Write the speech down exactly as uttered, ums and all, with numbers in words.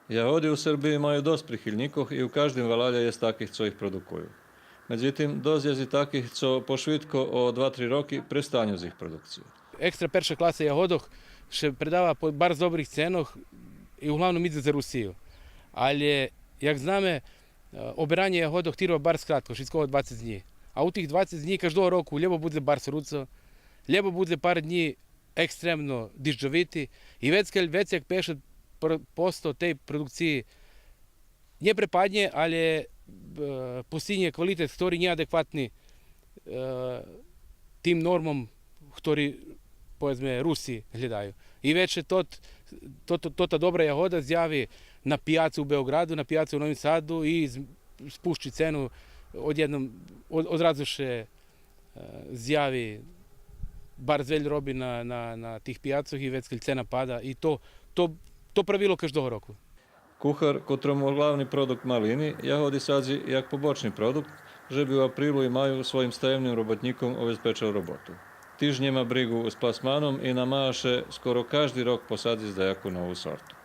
Ягоди у Сербиї маю досц прихильнїкох и у каждим валалє єст таких цо их продукую. Медзитим, досц єст и таких цо пошвидко о два-три роки престаню з их продукцию. Екстра перша класа ягодох ше предава по барз добрих ценох и углавном идзе за Русию. Але, як знаме, е, оберанє ягодох тирва барз кратко, шицко двацец днї. А у тих двацец днї каждого року лєбо будзе барз руцо, лєбо будзе пар днї екстремно дижджовити и вецкель вецей як пейдзешат посто тей продукциї нє препаднє, але, е, постигнє квалитет хтори нє адекватни, е, тим нормом хтори, поведзме, Руси глєдаю. И вецей тот, тот, тот, тота добра ягода зяви на пияцу у Беоґраду, на пияцу у Новим Саду и з-, спущи цену одєдном, од-, одразу ше, е, зяви барз вельо роби на, на, на тих пияцох и вецкель цена пада. И то, то, то правило каждого року. Кухар, котрому главни продукт малини, ягоди садзи як побочни продукт, же би у априлу и маю своїм стаємним роботнїком обезпечел роботу. Тиж нєма бригу з пласманом и намага ше скоро кажди рок посадзиц даяку нову сорту.